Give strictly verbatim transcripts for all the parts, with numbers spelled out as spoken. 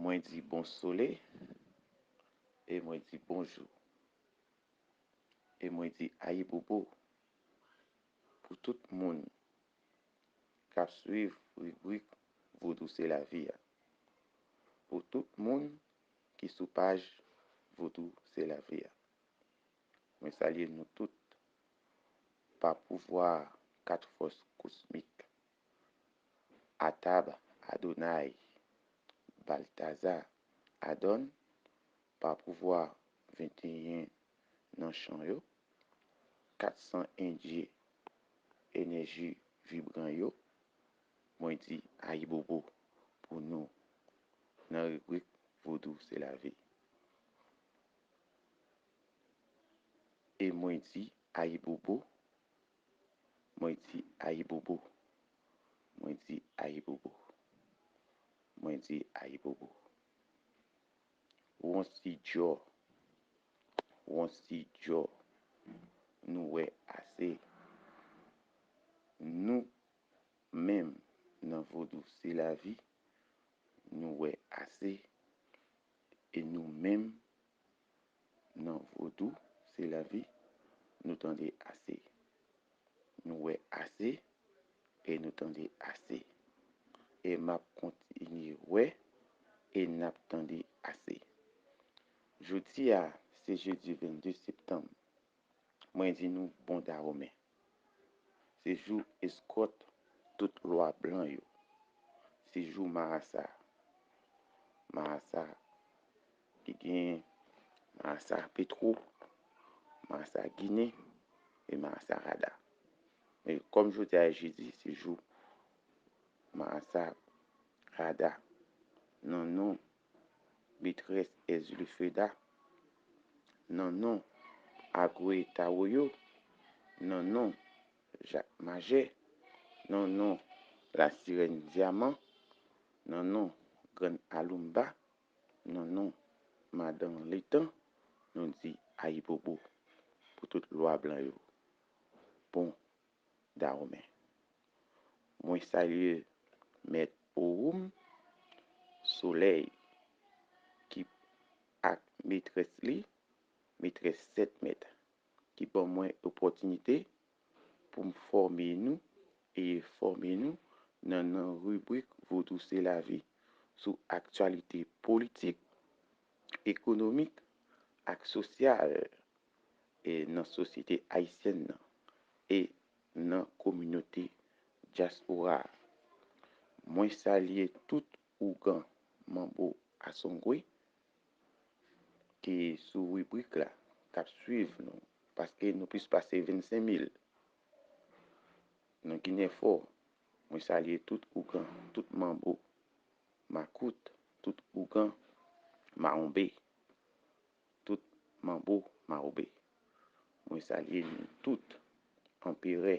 Mwen di bonsole e mwen di bonjou. E mwen di ayibobo pou tout moun k ap swiv ribrik Vodou se lavi a. Pou tout moun ki sou paj Vodou se lavi a. Mwen salye nou tout pa pouvwa kat fòs kosmik. Atab, Adonay, Baltaza, Adòn, pa pouvwa venteyen nan chan yo, kat san endye, enèji vibran yo, mwen di ayibobo pou nou nan ribrik Vodou se lavi. E mwen di ayibobo, mwen di ayibobo, mwen di ayibobo, mwen di ayibobo. Wonsi djò, wonsi djò, nou wè ase. Nou menm nan Vodou se lavi, nou wè ase. E nou menm nan Vodou se lavi, nou tande ase. Nou wè ase e nou tande ase. E m ap kontinye wè e n ap tande ase. Jodi a, se jedi vennde septanm. Mwen di nou bon dawonmen. Se jou eskòt tout lwa blan yo. Se jou marasa. Marasa ki gen marasa petwo, marasa ginen e marasa rada. Men kòm jodi a jedi, se jou marasa rada. Nan non metrès Èzili Freda, nan non Agwe Tawoyo, nan non Jak Majè, nan non Lasirèn Dyaman, nan non Grann Aloumba, nan non Madan Letan, nou di ayibobo pou tout lwa blan yo. Bon dawonmen. Mwen salye Mèt Owum Solèy ki ak metrès li, metrès sèt mèt, ki ban mwen opòtinite pou m fòme nou e enfòme nou nan, nan ribrik Vodou se lavi sou aktyalite politik, ekonomik ak sosyal e nan sosyete ayisyèn nan e nan kominote dyaspora a. Mwen salye tout ougan manbo Asongwe ki sou ribrik la, k ap swiv nou, paske nou plis pase vennsenk mil nan Ginen Fò. Mwen salye tout ougan, tout manbo makout, tout ougan mawonbe, tout manbo mawonbe. Mwen salye nou tout, anperè,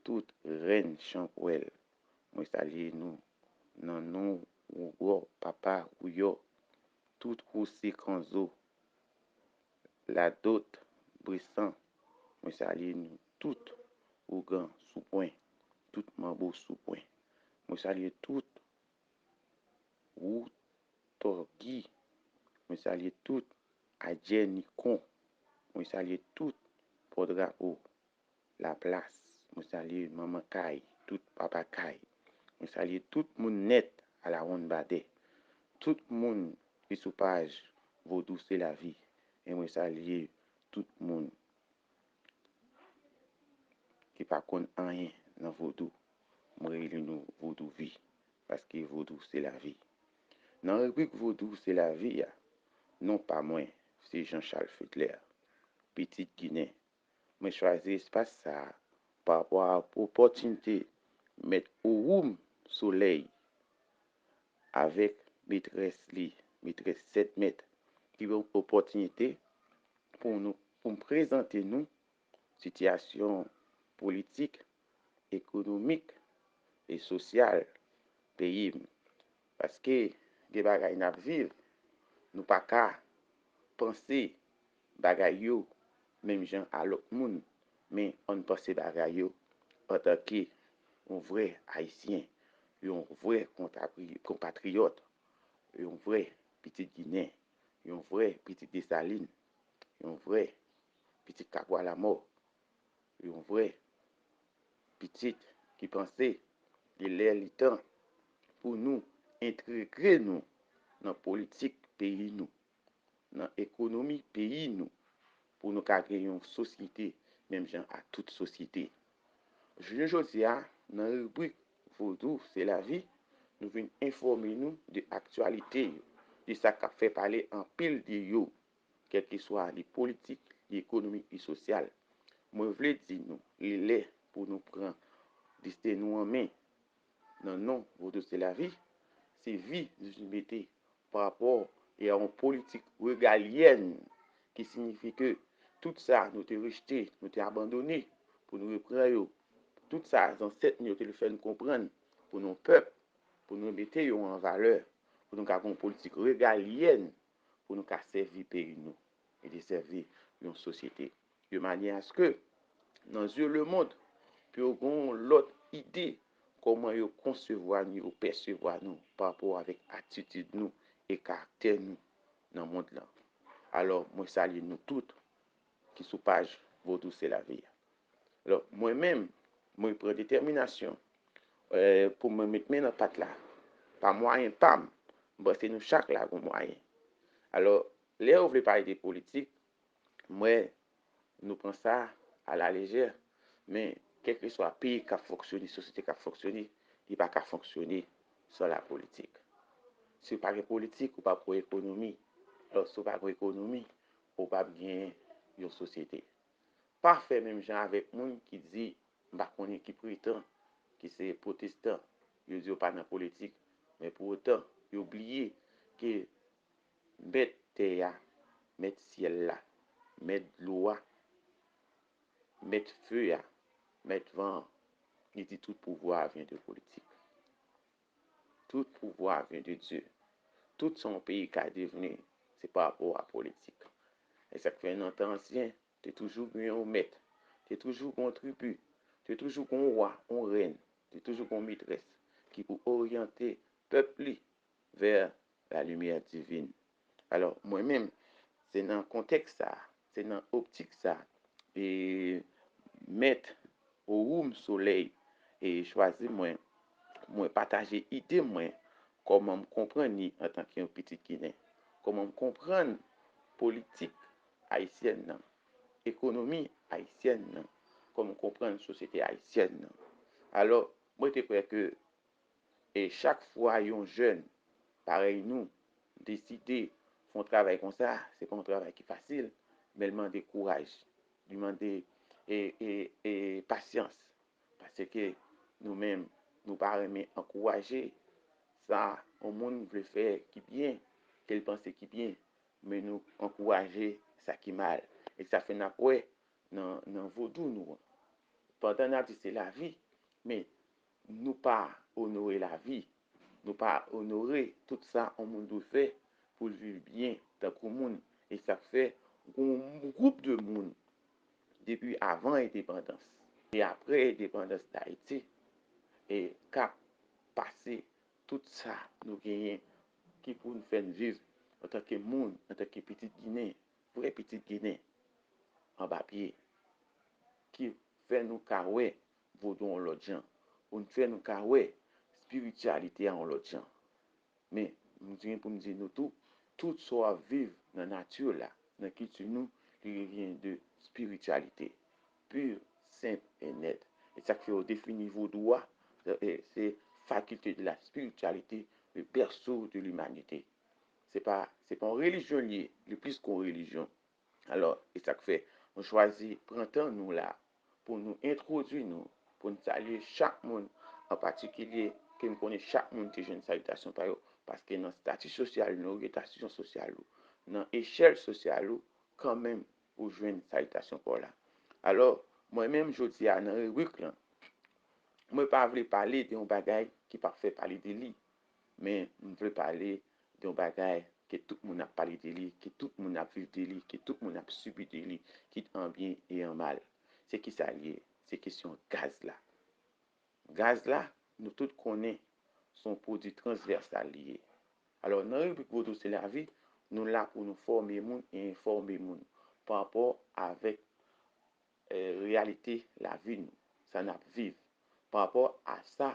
tout rèn chanpwèl. Mwen salye nou nan non Wougò, papa Wouyò, tout Wousi Kanzo, Ladot, Bresan. Mwen salye nou tout, ougan sou pwen, tout manbo sou pwen. Mwen salye tout Woutògi. Mwen salye tout Adjè Nikon. Mwen salye tout Pòdrapo, Laplas. Mwen salye Manman Kay, tout Papa Kay. Mwen salye tout moun nèt Alawonnbadè. Tout moun ki sou paj Vodou se lavi. E mwen salye tout moun ki pa konn anyen nan vodou. Mwen rele nou Vodouvi, paske vodou se lavi. Nan ribrik Vodou se lavi a, non pa mwen, se Jean Charles Fetler, pitit Ginen. Mwen chwazi espas sa a pa rapò a opòtinite Mèt Owum Solèy avèk metrès li, metrès sèt mèt, ki ban opòtinite pou nou, pou m prezante nou sitiyasyon politik, ekonomik e sosyal peyi m. Paske gen bagay n ap viv, nou pa ka panse bagay yo menm jan a lòt moun, men ann panse bagay yo antanke yon vrè Ayisyen, yon vrè konpatri-, konpatriyòt, yon vrè pitit Ginen, yon vrè pitit Desalin, yon vrè pitit Kabwa Lamò, yon vrè pitit ki panse li lè li tan pou nou entegre nou nan politik peyi nou, nan ekonomi peyi nou, pou nou ka gen yon sosyete menm jan a tout sosyete. Jounen jodi a, nan ribrik Vodou se lavi, nou vin enfòme nou de aktyalite yo, de sa k ap fè pale anpil de yo, kèlkeswa li politik, li ekonomik, li sosyal. Mwen vle di nou, li lè pou nou pran desten nou an men. Nan non Vodou se lavi, se vi nou vin mete pa rapò e a yon politik regalyèn ki siyifi ke tout sa nou te rejte, nou te abandone, pou nou repran yo. Tout sa zansèt nou yo te fè nou konprann pou nou pèp, pou nou mete yo an valè, pou nou ka gen yon politik regalyèn, pou nou ka sèvi peyi nou e desèvi yon sosyete. De manyè aske, nan zye lemonn, pou yo gen yon lòt ide kòman yo konsevwa nou, yo pèsevwa nou pa rapò avèk atitid nou e karaktè nou nan mond lan. Alò, mwen salye nou tout ki sou paj Vodou se lavi a. Alò, mwen menm, mwen pran detèminasyon eh, pou mwen met men nan pat la. Pa mwayen pa m, m panse nou chak la gon mwayen. Alò, lè yo vle pale de politik, m wè nou pran sa a la lejè, men kèlkeswa peyi k ap fonksyone, sosyete k ap fonksyone, li pa ka fonksyone san la politik. Si w pa gen politik, ou p ap gen ekonomi. Alò, si w pa gen ekonomi, ou p ap gen yon sosyete. Pa fè menm jan avèk moun ki di, m pa konnen ki pretan, ki se pwotestan, yo di yo pa nan politik, men pou otan, yo bliye ke mèt tè a, mèt syèl la, mèt dlo a, mèt fe a, mèt van an, li di tout pouvwa vyen de politik. Tout pouvwa vyen de Dye. Tout sa yon peyi ka devni, se pa rapò a politik. E sa k fè nan tan ansyen, te toujou gen yon mèt, te toujou gen yon tribi, te toujou gen yon wa, yon rèn, te toujou gen yon metrès ki pou oryante pèp li vè la limyè divin. Alò, mwen menm, se nan kontèks sa, se nan optik sa, e mèt Owou'm Solèy e chwazi mwen, mwen pataje ide mwen, kòman m konprann li antanke yon pitit Ginen, kòman m konprann politik ayisyèn nan, ekonomi ayisyèn nan, kòman m konprann sosyete ayisyèn nan. Alò, mwen te kwè ke e chak fwa yon jèn parèy nou deside fè yon travay konsa, se pa yon travay ki fasil, men l mande kouraj, li mande e, e, e pasyans. Paske nou menm, nou pa renmen ankouraje sa yon moun vle fè ki byen, ke l panse ki byen, men nou ankouraje sa ki mal. E sa fè n ap wè nan, nan vodou nou an. Pandan n ap di se lavi, men nou pa onore lavi. Nou pa onore tout sa yon moun dwe fè pou l viv byen tankou moun. E sa k fè gon gwoup de moun depi avan endepandans e apre endepandans Dayiti e k ap pase tout sa nou genyen ki pou n fè n viv antanke moun, antanke pitit Ginen, vrè pitit Ginen, anba pye, ki fè nou ka wè vodou yon lòt jan, pou n fè nou ka wè espirityalite a yon lòt jan. Men, m gen pou m di nou tou, tout sa w ap viv nan nati la, nan kilti nou, li vyen de espirityalite, pi, senp e nèt. E sa k fè yo defini vodou a, se, se faculté de la spiritualité, le berceau de l'humanité. Se pa, se pa yon relijyon l ye, li plis ke yon relijyon. Alò, e sa k fè nou chwazi pran tan nou la pou nou entwodui nou, pou n salye chak moun an patikilye, ke m konnen chak moun te jwenn salitasyon pa yo, paske nan estati sosyal nou, oryantasyon sosyal ou, nan echèl sosyal ou, kanmenm ou jwenn salitasyon pa w la. Alò, mwen menm jodi a nan ribrik lan, mwen pa vle pale de yon bagay ki p ap fè pale de li, men m vle pale de yon bagay ke tout moun ap pale de li, ke tout moun ap viv de li, ke tout moun ap sibi de li, kit an byen e an mal. Se kisa l ye? Se kesyon gaz la. Gaz la, nou tout konnen, se yon pwodui transvèsal li ye. Alò, nan ribrik Vodou se lavi, nou la pou nou fòme moun e enfòme moun pa rapò avèk eh, reyalite lavi nou, sa n ap viv. Pa rapò a sa,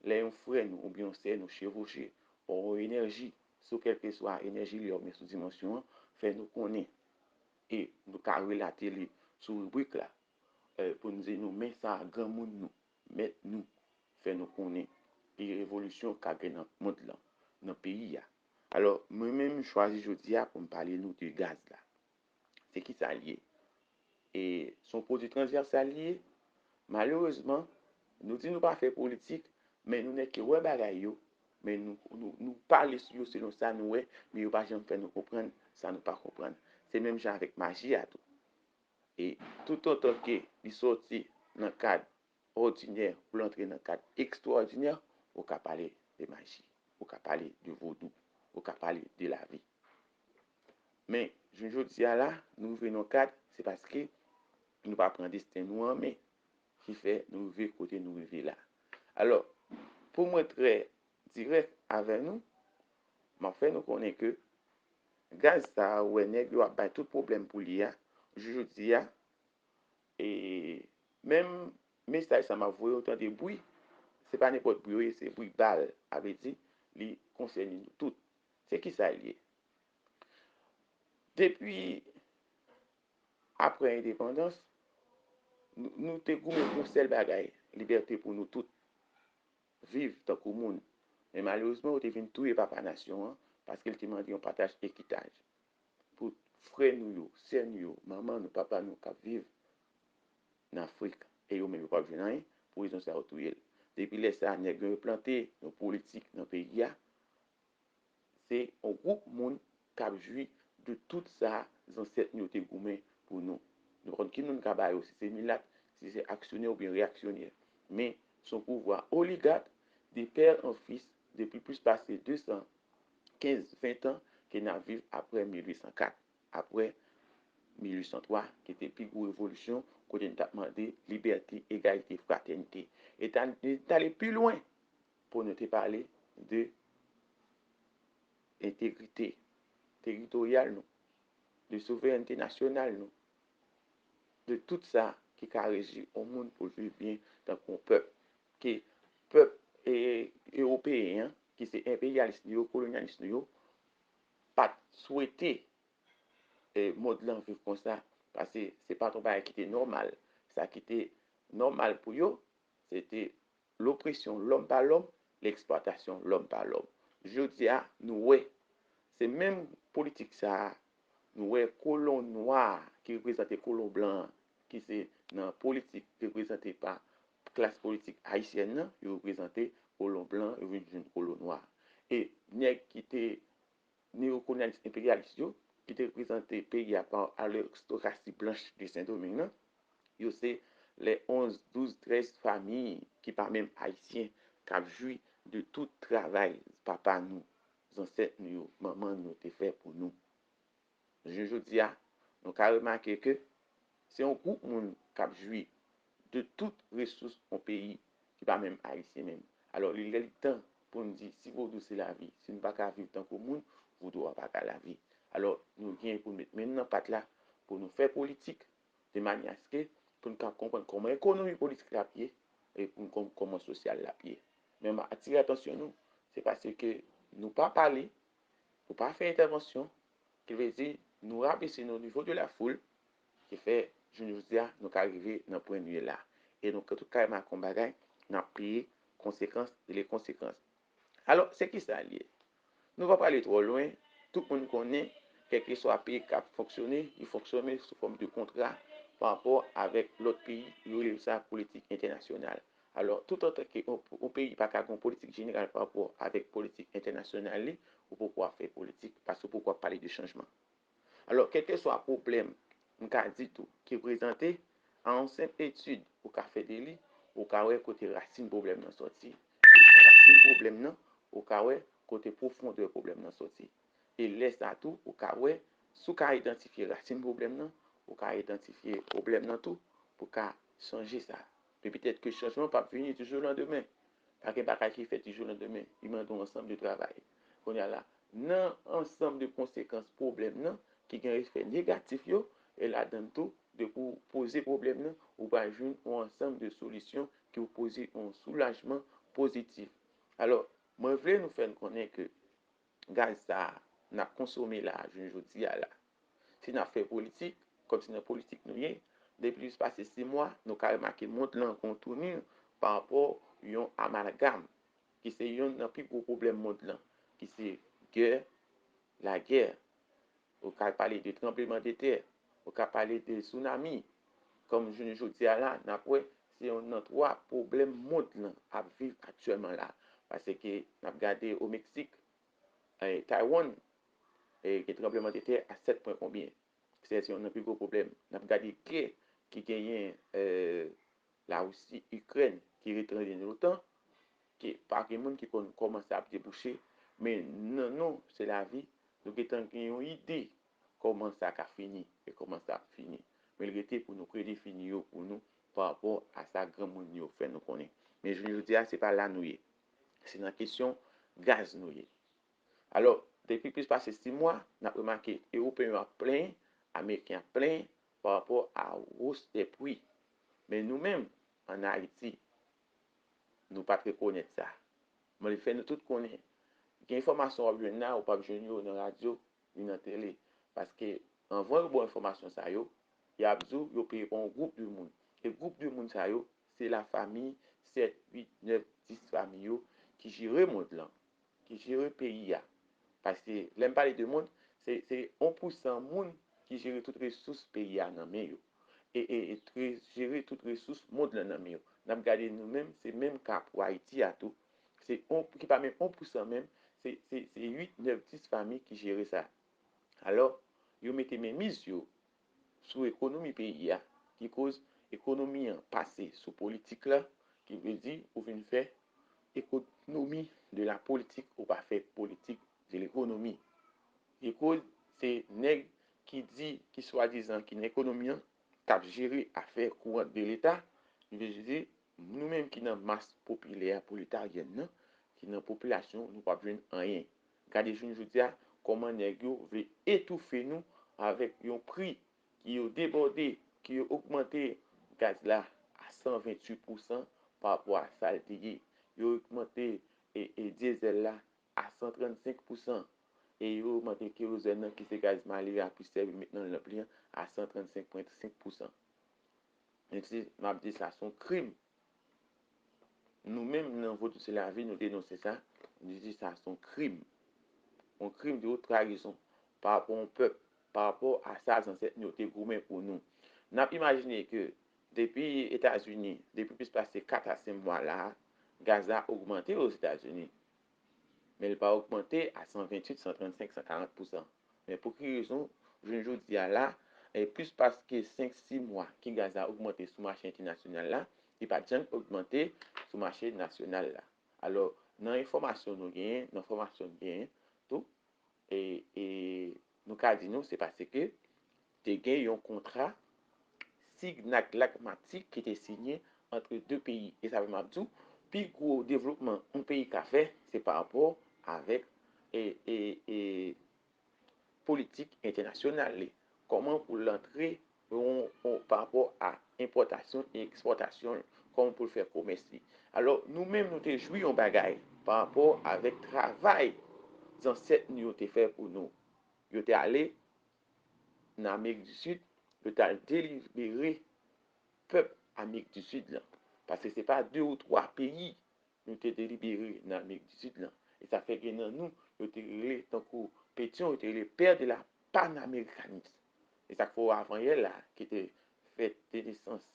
lè yon frè nou oubyen yon sè nou chevouche, yon enèji, sou kèlkeswa enèji li ye oubyen sou dimansyon an, fè nou konnen. E nou ka relate li sou ribrik la, eh, pou nou di nou, men sa granmoun nou, mèt nou, fè nou konnen. Ki revolisyon k ap gen nan mond lan, nan peyi a. Alò, mwen menm, m chwazi jodi a pou m pale nou de gaz la. Se kisa l ye? E se yon pwodui transvèsal li ye. Malerezman, nou di nou pa fè politik, men nou nèk ke wè bagay yo, men nou, nou, nou pale sou yo selon sa nou wè, men yo pa janm fè nou konprann sa nou pa konprann. Se menm jan avèk maji a tou. E toutotan ke li sòti nan kad òdinè pou l antre nan kad ekstwòdinè, ou ka pale de maji, ou ka pale de vodou, ou ka pale de lavi. Men, jounen jodi a la, nou rive nan kad, se paske nou pa pran desten nou an men, ki fè nou rive kote nou rive la. Alò, pou mwen trè dirèk avè nou, m ap fè nou konnen ke gaz sa a, ou wè nèg yo ap bay tout pwoblèm pou li a, jou jodi a, e menm mesaj sa m ap voye, ou tande bri, se pa nenpòt bri yo ye, se bri bal, sa vle di, li konsène nou tout. Se kisa l ye? Depi apre endepandans, nou, nou te goumen pou yon sèl bagay, libète pou nou tout, viv tankou moun. Men malerezman, yo te vin touye papa nasyon an, paske l te mande yon pataj ekitaj pou frè nou yo, sè nou yo, manman nou, papa nou k ap viv nan Afrik, e yo menm yo p ap jwenn anyen, pou rezon sa yo touye l. Depi lè sa a, nèg yo enplante yon politik nan peyi a, se yon gwoup moun k ap jwi de tout sa zansèt nou yo te goumen pou nou. Nou pa konn ki non n ka ba yo, si se milat, si se aksyonè oubyen reyaksyonè. Men, se yon pouvwa oligak, de pè an fis, depi plis pase de san kenz, ven tan, ke n ap viv apre mil uit san kat, apre mil uit san twa, ki te pi gwo revolisyon, kote n t ap mande libète, egalite, fratènite. E t al-, e t ale pi lwen pou nou te pale de entegrite teritoryal nou, de souverènte nasyonal nou, de tout sa ki ka reji yon moun pou l viv byen tankou yon pèp, ke pèp, e, ewopeyen an, ki se enperyalis nou yo, kolonyalis nou yo, pa t swete, e, mond lan viv konsa, paske se pa t yon bagay ki te nòmal. Sa ki te nòmal pou yo, se te lopresyon lòm pa lòm, leksplwatasyon lòm pa lòm. Jodi a, nou wè, se menm politik sa a, nou wè kolon nwa ki reprezante kolon blan an, ki se nan politik reprezante pa klas politik ayisyèn nan, yo reprezante kolon blan, yo vin jwenn kolon nwa. E nèg ki te neokolonyalis enperyalis yo, ki te reprezante peyi a pa aristokrasi blanch de Sendomeng nan, yo se lè onz, douz, trèz fanmi ki pa menm ayisyen k ap jwi de tout travay papa nou, zansèt nou yo, manman nou te fè pou nou. Jounen jodi a, nou ka remake ke se yon gwoup moun k ap jwi de tout resous yon peyi ki pa menm ayisyen menm. Alò, li lè li tan pou n di, si vodou se lavi, si nou pa ka viv tankou moun, vodou a pa ka lavi. Alò, nou gen pou n met men n nan pat la pou nou fè politik de manyè aske pou n ka konprann kòman ekonomi politik la ap ye e pou n konn kòman sosyal la ap ye. Men m atire atansyon nou, se paske nou pa pale, nou pa fè entèvansyon, ki vle di nou rabese nou o nivo de la foul, ki fè jounen jodi a nou ka rive nan pwen nou ye la. E nou tout ka remake yon bagay, n ap peye konsekans de le konsekans. Alò, se kisa l ye? Nou pa prale twò lwen, tout moun konnen, kèlkeswa peyi k ap fonksyone, li fonksyone sou fòm de kontra pa rapò avèk lòt peyi, yo rele sa politik entènasyonal. Alò, toutotan ke yon, yon peyi pa ka gen yon politik jeneral pa rapò avèk politik entènasyonal li, ou poko ap fè politik, paske ou poko ap pale de chanjman. Alò, kèlkeswa pwoblèm, m ka di tou, ki prezante, a yon senp etid ou ka fè de li, ou ka wè kote rasin pwoblèm nan sòti. E nan rasin pwoblèm nan, ou ka wè kote pwofondè pwoblèm nan sòti. E lè sa tou, ou ka wè, si w ka idantifye rasin pwoblèm nan, ou ka idantifye pwoblèm nan tou pou ka chanje sa. Men petèt ke chanjman p ap vini di jou o landemen. Pa gen bagay ki fèt di jou o landemen. Li mande yon ansanm de travay. Kounye a la, nan ansanm de konsekans pwoblèm nan, ki gen efè negatif yo, e ladan tou, depi w poze pwoblèm nan, ou pral jwenn yon ansanm de solisyon ki w poze yon soulajman pozitif. Alò, mwen vle nou fè n konnen ke gaz sa a n ap konsome la, jounen jodi a la, si n ap fè politik, kòm se nan politik nou ye, depi plis pase sis mwa, nou ka remake mond lan gon tounen pa rapò yon amalgam, ki se youn nan pi gwo pwoblèm mond lan, ki se gè, lagè. Ou ka pale de tranbleman de tè, ou ka pale de tsunami. Kòm jounen jodi a la, n ap wè se youn nan twa pwoblèm mond lan ap viv aktyèlman la. Paske n ap gade o Meksik, eh, Taiwan, eh, gen tranbleman de tè a sèt pwen konbyen. Se youn nan pi gwo pwoblèm. N ap gade gè ki genyen, eh, Larisi, Ikrèn, ki ret nan l'otan, ki pa gen moun ki konn kòman sa ap debouche, men nan nou, se lavi, nou gentan gen yon ide kòman sa ka fini e kòman sa ap fini. Men l rete pou nou predefini yo pou nou pa rapò a sa granmoun yo fè nou konnen. Men jounen jodi a, se pa la nou ye. Se nan kesyon gaz nou ye. Alò, depi plis pase sis mwa, n ap remake Ewopeyen yo ap plenyen, Ameriken ap plenyen pa rapò a wos dè pri. Men nou menm, ann Ayiti, nou pa t rekonèt sa. Mwen vle fè nou tout konnen, gen enfòmasyon w ap jwenn la, ou p ap jwenn yo nan radyo, ni nan tele. Paske anvan yo ba w enfòmasyon sa yo, y ap di w yo peye pa yon gwoup de moun. E gwoup de moun sa yo, se lafanmi sèt, uit, nèf, dis fanmi yo ki jere mond lan, ki jere peyi a. Paske lè m pale de mond, se, se yon pousan moun ki jere tout resous peyi a nan men yo. E, e, e tre-, jere tout resous mond lan nan men yo. N ap gade nou menm, se menm ka pou Ayiti a tou. Se on, ki pa menm yon pousan menm, se, se, se uit, nèf, dis fanmi ki jere sa. Alò, yo mete menmiz yo sou ekonomi peyi a, ki koz ekonomi an pase sou politik la, ki vle di ou vin fè économie de la politique, ou pa fè politik de l'économie. Ki koz se nèg ki di, ki swadizan ki nan ekonomi an, k ap jere afè kourant de Leta, li vle di nou menm ki nan mas popilè a, pwoletaryèn nan, ki nan popilasyon, nou p ap jwenn anyen. Gade jounen jodi a, kòman nèg yo vle etoufe nou avèk yon pri ki yo debòde, ki yo ogmante gaz la a san venntuit pousan pa rapò a sa l te ye. Yo ogmante, e, e, dyezèl la a san trannsenk pousan. E yo ogmante kerozèn nan, ki se gaz malere a plis sèvi met nan lanp li an, a san trannsenk pwen senk pousan. Menm si m ap di sa se yon krim. Nou menm, nan Vodou se lavi, nou denonse sa. Nou di sa se yon krim. Yon krim de haute trahison pa rapò a yon pèp, pa rapò a sa zansèt nou yo te goumen pou nou. N ap imajine ke depi Etazini, depi plis pase kat a senk mwa la, gaz la ogmante Ozetazini. Men li pa ogmante a san venntuit, san trannsenk, san karant pousan. Men pou ki rezon, jounen jodi a la, e plis pase senk, sis mwa ke gaz la ogmante sou mache entènasyonal la, li pa t janm ogmante sou mache nasyonal la. Alò, nan enfòmasyon nou genyen, nan fòmasyon nou genyen tou, e, e nou ka di nou, se paske te gen yon kontra Signac-Lagmatic ki te sinyen ant de peyi. E sa fè m ap di w, pi gwo devlopman yon peyi ka fè, se pa rapò avèk, e, e, e, politik entènasyonal li. Kòman pou l antre yon, yon, pa rapò a enpòtasyon e ekspòtasyon l, kòman pou l fè komès li. Alò, nou menm, nou te jwi yon bagay pa rapò avèk travay zansèt nou yo te fè pou nou. Yo te ale nan Amerik di Sid, yo te al delibere pèp Amerik di Sid lan. Paske se pa de ou twa peyi nou te delibere nan Amerik di Sid lan. E sa fè gen nan nou, yo te rele, tankou Petyon, yo te rele pè de la panamerikanist. E sa k fè w avanyè la, ki te fèt de nesans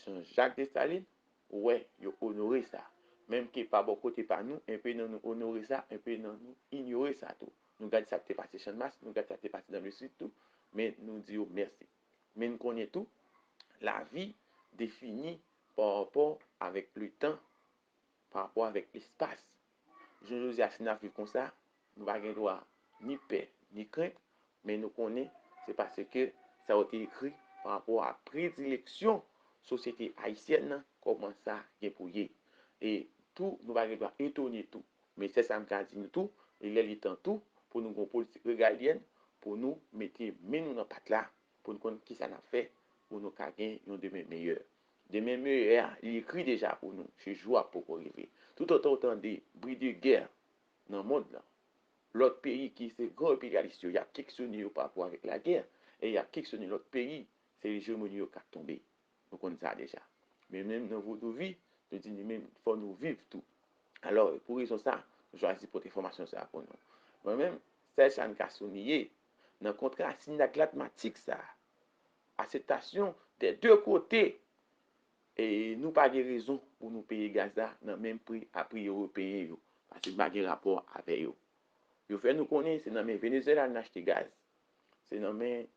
Jean-Jacques Dessalines, ou wè, yo onore sa. Menm ke pa bò kote pa nou, enpe nan nou onore sa, enpe nan nou inyore sa tou. Nou gade sa k te pase Channmas, nou gade sa k te pase dans le Sud tou, men nou di yo mèsi. Men n konnen tou, lavi defini pa rapò avèk letan, pa rapò avèk lespas. Jounen jodi a, si n ap viv konsa, nou pa gen dwa ni pè, ni krent, men nou konnen se paske sa yo te ekri pa rapò a predileksyon sosyete ayisyèn nan, kòman sa gen pou ye. E tou, nou pa gen dwa etone tou. Men sèl sa m ka di nou tou, E lè li tan tou pou nou gen yon politik regalyèn, pou nou mete men nou nan pat la, pou nou konn kisa n ap fè, pou nou ka gen yon demen meyè. Demen meyè a, li ekri deja pou nou, se jou a poko rive. Toutotan w tande bri de gè nan mond lan, lòt peyi ki se gran enperyalis yo, y ap keksyone yo pa rapò avèk lagè, e y ap keksyone lòt peyi, se ejemoni yo k ap tonbe. Nou konn sa deja. Men menm nan Vodouvi, nou di nou menm, fò nou viv tou. Alò, pou rezon sa, nou chwazi pote enfòmasyon sa pou nou. Mwen menm, sèl sa n ka souliye, nan kontra Sinaglatmatik sa, akseptasyon dè de kote, e nou pa gen rezon pou nou peye gaz la nan menm pri a pri yo peye yo, paske n pa gen rapò avè yo. Yo fè nou konnen se nan men Venezuela n achte gaz, se nan men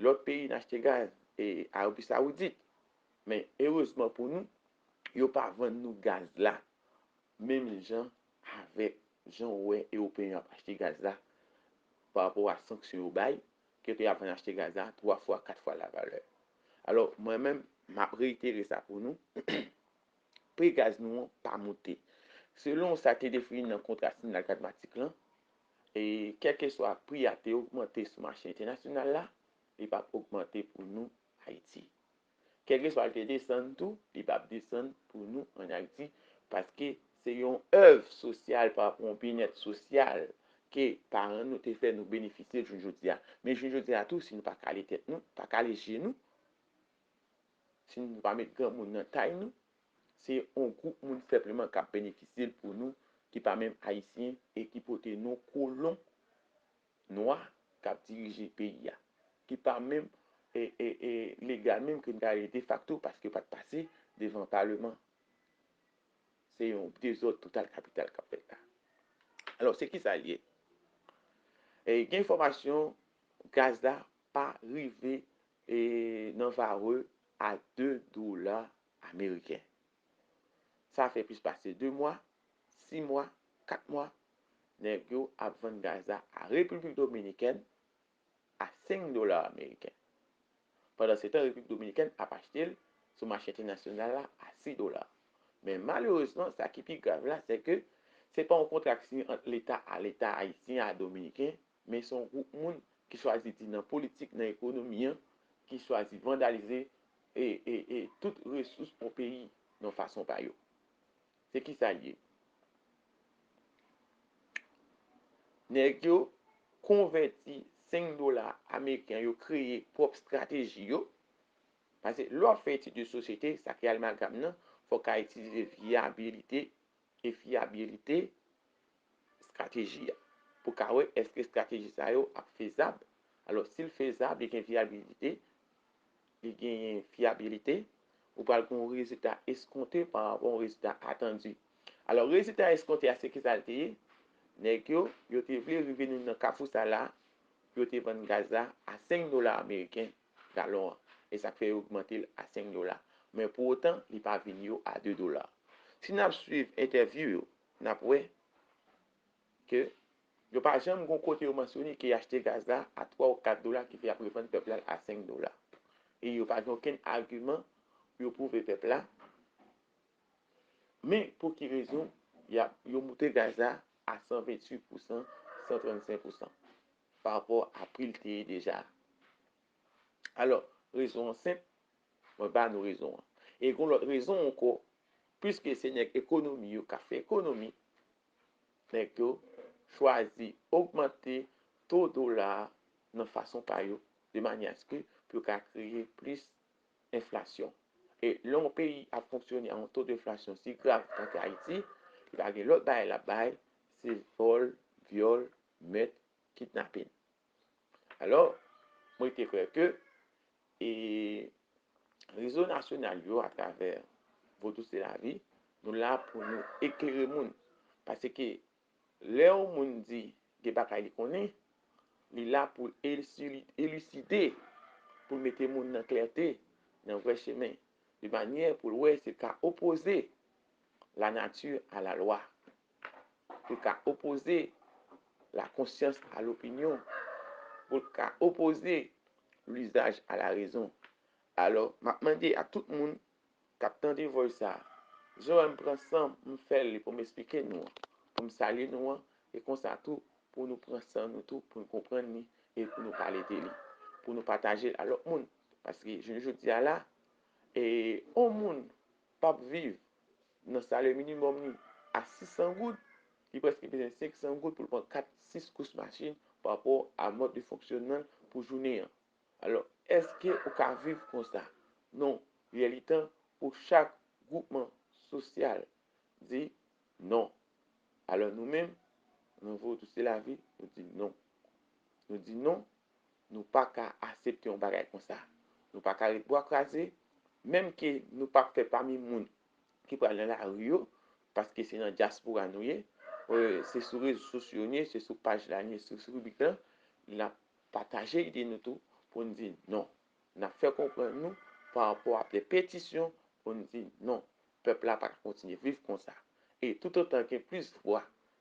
lòt peyi n achte gaz, e Arabi Sawoudit. Men erezman pou nou, yo pa vann nou gaz la menm jan avèk jan ou wè Ewopeyen yo ap achte gaz la pa rapò a sanksyon yo bay, kote y ap vann achte gaz la twa fwa, kat fwa lavalè. Alò, mwen menm, m ap reitere sa pou nou, pri gaz nou an pa moute. Selon sa te defini nan kontra Sinaglatmatik lan, e kèlkeswa pri a te ogmante sou mache entènasyonal la, li p ap ogmante pou nou Ayiti. Kèlkeswa l te desann tou, li p ap desann pou nou ann Ayiti, paske se yon èv sosyal pa rapò a yon byennèt sosyal ke paran nou te fè nou benefisye l jounen jodi a. Men jounen jodi a tou, si nou pa kale tèt nou, pa kale je nou, si nou pa met granmoun nan tay nou, se yon gwoup moun senpleman k ap benefisye l pou nou, ki pa menm ayisyen e ki pote non kolon nwa k ap dirije peyi a, ki pa menm e, e, e legal menm ke n ta rele defakto paske yo pa t pase devan palman. Se yon dezòd total kapital k ap fèt la. Alò, se kisa l ye? E, gen enfòmasyon, gaz la pa rive e, nan valè a de dola ameriken. Sa fè plis pase de mwa, sis mwa, kat mwa, nèg yo ap vann gaz la a Repiblik Dominikèn a senk dola ameriken. Pandansetan, Repiblik Dominikèn ap achte l sou mache entènasyonal la a sis dola. Men malerezman, sa ki pi grav la, se ke se pa yon kontra k siyen ant Leta a Leta ayisyen a dominiken, men se yon gwoup moun ki chwazi di nan politik, nan ekonomi an, ki chwazi vandalize e, e, e tout resous yon peyi nan fason pa yo. Se kisa l ye? Nèg yo konvèti senk dola ameriken yo, kreye pwòp estrateji yo. Paske lè w ap fè etid de sosyete, sa ki amalgam nan, fò w ka itilize vyabilite e fyabilite estrateji a, pou ka wè èske estrateji sa yo ap fezab. Alò, si l fezab, li gen vyabilite, li genyen fyabilite, ou pral gen yon rezilta eskonte pa rapò a yon rezilta atandi. Alò, rezilta eskonte a, se kisa l te ye? Nèg yo, yo te vle rive nou nan kafou sa la, yo te vann gaz la a senk dola ameriken galon an. E sa k fè yo ogmante l a senk dola. Men pou otan, li pa vin yo a de dola. Si n ap swiv entèvyou yo, n ap wè ke yo pa janm gon kote yo mansyone ke y achte gaz la a twa ou kat dola, ki fè y ap revann pèp la a senk dola. E yo pa gen okenn agiman pou yo pwouve pèp la. Men pou ki rezon y ap, yo moute gaz la a san venntuit pousan, san trannsenk pousan pa rapò a pri l te ye deja. Alò, rezon an senp, mwen ba nou rezon an. E gon lòt rezon ankò, piske se nèg ekonomi yo k ap fè ekonomi, nèg yo chwazi ogmante to dola a nan fason pa yo, de manyè aske pou yo ka kreye plis enflasyon. E lè yon peyi ap fonksyone a yon to de enflasyon si grav tankou Ayiti, li pa gen lòt bagay l ap bay, se vòl, vyòl, mèt, kidnapin. Alò, mwen te kwè ke e rezo nasyonal yo, atravè Vodou se lavi, nou la pou nou eklere moun. Paske lè yon moun di gen bagay li konnen, li la pou l elisili-, eliside, pou l mete moun nan klète, nan vrè chemen, de manyè pou l wè si l ka opoze la nature à la loi, pou l ka opoze la conscience à l'opinion, pou l ka opoze l'usage à la raison. Alò, m ap mande a tout moun k ap tande voice sa, jan w wè m pran san m, m fè l pou m esplike nou an, pou m salye nou an, se konsa tou pou nou pran san nou tou, pou nou konprann li e pou nou pale de li, pou nou pataje l a lòt moun. Paske jounen jodi a la, e, yon moun p ap viv nan salè minimòm li a sis san goud, li prèske bezwen senk san goud pou l pran kat, sis kous machin pa rapò a mòd de fonksyònman l pou jounen an. Alò, èske ou ka viv konsa? Non, li lè li tan pou chak gwoupman sosyal di non. Alò, nou menm, nan Vodou se lavi, nou di non. Nou di non, nou pa ka aksepte yon bagay konsa. Nou pa ka ret bwa kraze, menm ke nou p ap fè pami moun ki pral nan lari yo, paske se nan dyaspora nou ye, e, se sou rezo sosyo nou ye, se sou paj la nou ye, se sou ribrik la, n ap pataje ide nou tou pou n di non. N ap fè konprann nou pa rapò a de petisyon pou n di non. Pèp la pa ka kontinye viv konsa. E toutotan gen plis vwa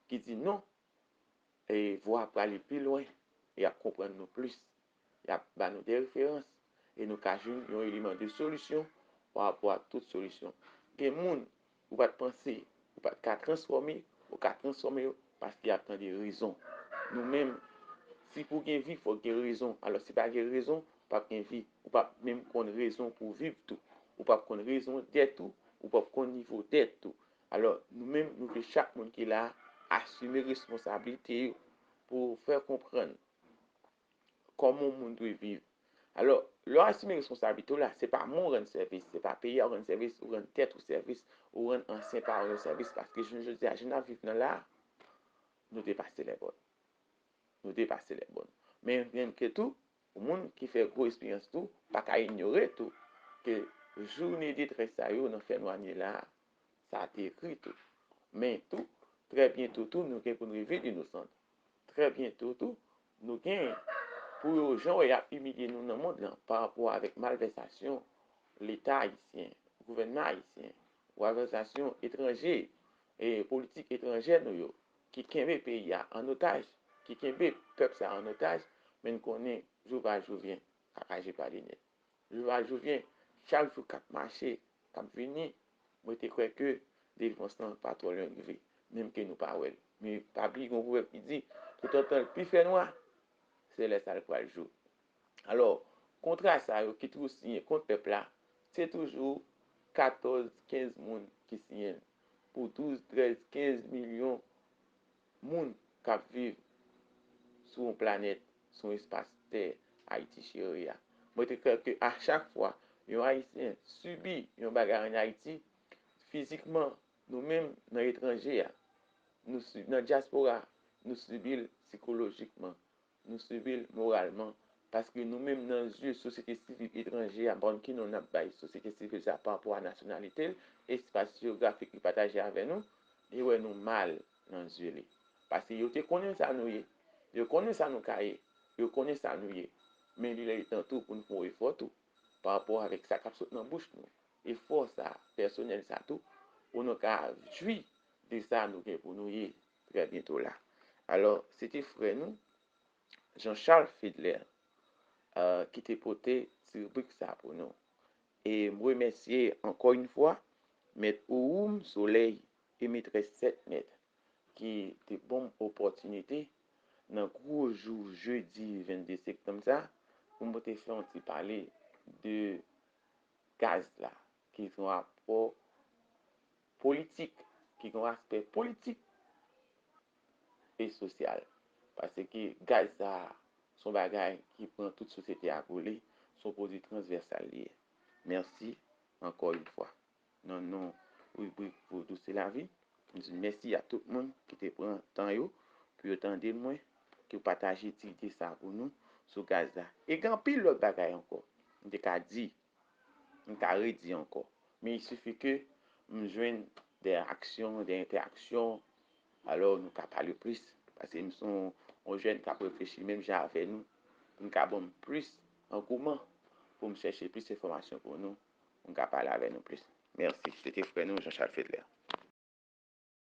ki di non, e vwa ap prale pi lwen, y ap konprann nou plis, y ap ba nou de referans, e nou ka jwenn yon eleman de solisyon pa rapò a tout solisyon. Gen moun ou pa t panse, ou pa t ka transfòme, ou ka transfòme yo paske y ap tande rezon. Nou menm, si pou gen vi, fòk gen rezon. Alò, si pa gen rezon, p ap gen vi. Ou p ap menm konn rezon pou w viv tou. Ou p ap konn rezon dèt ou, ou p ap konn nivo dèt ou. Alò, nou menm, nou vle chak moun ki la a asime responsablite yo pou fè konprann kòman yon moun dwe viv. Alò, lè w asime responsablite w la, se pa mwen w rann sèvis, se pa peyi a w rann sèvis, ou rann tèt ou sèvis, ou rann ansyen paran w sèvis, paske jounen jodi a, jan n ap viv nan la a, nou depase lèbòn. Nou depase lèbòn. Men, menm ke tou, moun ki fè gwo esperyans tou, pa ka inyore tou, ke jounen detrès sa yo nan fènwa n ye la a, sa te ekri tou. Men tou, trè byento tou, nou gen pou n revin inosant. Trè byento tou, nou gen pou yo, jan w wè y ap imilye nou nan mond lan, pa rapò avèk malvèsasyon Leta ayisyen, gouvènman ayisyen, malvèsasyon etranje, e politik etranjè nou yo, ki kenbe peyi a an otaj, ki kenbe pèp sa a an otaj, men n konnen jou va jou vyen, kakaje pale nèt. Jou va jou vyen, chak jou k ap mache, k ap vini, mwen te kwè ke delivrans lan pa twò lwen rive, menm ke nou pa wè l. Men pa bliye gen yon pwovèb ki di, toutotan l pi fè nwa, se lè sa l pral jou. Alò, kontra sa yo ki toujou siyen kont pèp la, se toujou katòz, kenz moun ki siyen l pou douz, trèz, kenz milyon moun k ap viv sou yon planèt, sou yon espas tè Ayiti cheri a. Mwen te kwè ke a chak fwa yon Ayisyen sibi yon bagay ann Ayiti, fizikman, nou menm nan etranje a, nou si-, nan dyaspora, nou sibi l sikolojikman, nou sibi l moralman, paske nou menm nan zye sosyete sivil etranje a, m pa konn ki non n ap bay sosyete sivil sa pa rapò a nasyonalite l, espas jewografik li pataje avè nou, li wè nou mal nan zye li. Paske yo te konnen sa nou ye, yo konnen sa nou ka ye, yo konnen sa nou ye. Men li lè li tan tou pou n fè yon efò tou, pa rapò avèk sa k ap sot nan bouch nou. Efò sa, pèsonèl sa tou, pou nou ka jwi de sa nou gen pou nou ye trè byento la. Alò, se te frè nou, Jean Charles Fedler, euh, ki te pote ti ribrik sa pou nou. E m remèsye ankò yon fwa Mèt Ouroum Solèy e Metrès Sèt Mèt ki te ban m opòtinite nan gwo jou jedi vennde septanm sa pou m te fè yon ti pale de gaz la, ki gen rapò politik, ki gen aspè politik e sosyal. Paske gaz sa a, se yon bagay ki pran tout sosyete a pou li, se yon pwodui transvèsal li ye. Mèsi ankò yon fwa. Nan non ribrik Vodou se lavi, m di mèsi a tout moun ki te pran tan yo pou yo tande mwen, ki pataje ti ide sa pou nou sou gaz la. E gen anpil lòt bagay ankò m te ka di, m ka redi ankò. Men il suffit ke m jwenn de aksyon, de entèaksyon, alò nou ka pale plis. Paske m se yon, yon jèn k ap reflechi menm jan avè nou, pou m ka ban m plis angouman pou m chèche plis enfòmasyon pou nou, pou m ka pale avè nou plis. Mèsi. Se te frè nou, Jean Charles Fedler.